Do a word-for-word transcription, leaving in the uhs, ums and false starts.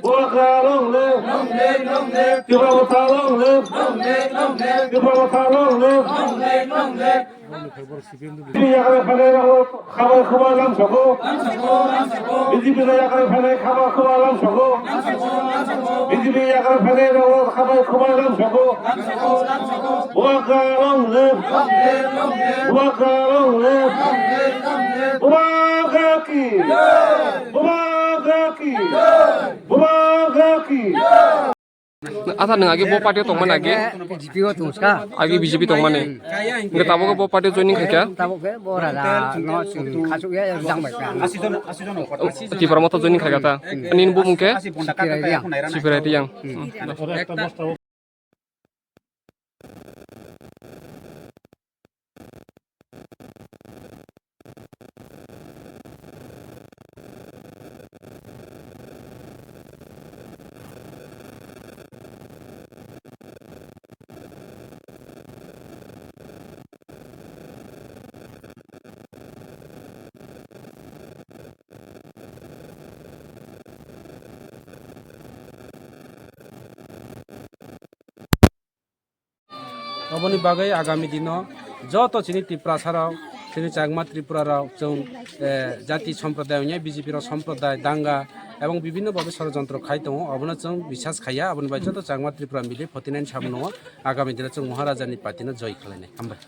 Bubagra long live! Long live, long live! Tipra Motha long live! Long live, long live! Tipra Motha long live! Long live, long live! B J P yakar phainai rok khabai khubai lam soko. Lam soko, lam soko! B J P yakar phainai khabai khubai lam soko. Lam soko, lam soko! B J P yakar phainai rok khabai khubai lam soko. Lam soko, lam soko! Bubagra long live! Long live, long live! Bubagra long live! Long live, long live! Bubagra ki! Jai! Bubagra ki! Jai! Bubagra ki! Jai! Asa nwng age bo party o tongmani age? B J P o tongska. Age B J P tongmani. Hwnkhe tabuk bo party o joining khaikha? Tabuk khe bo raja no chwng khachuk ya jang bai kha. Tipra Motha joining khaikha ta. Nini bumung khe? Sikirai Riyang. Sikirai Riyang. Oboni bagwi agami dino joto chini Tiprasa rok, chini Chakma Tripura rok, chwng, eh, jati somproday wngya B J P rok somproday danga ebong bibinno babe sorojontro khai tongo, obono chwng bisas khaiya, aboni bai joto Chakma Tripura mili forty nine samungo agami dino chwng Maharaja ni party no joi khlainai. Hambai.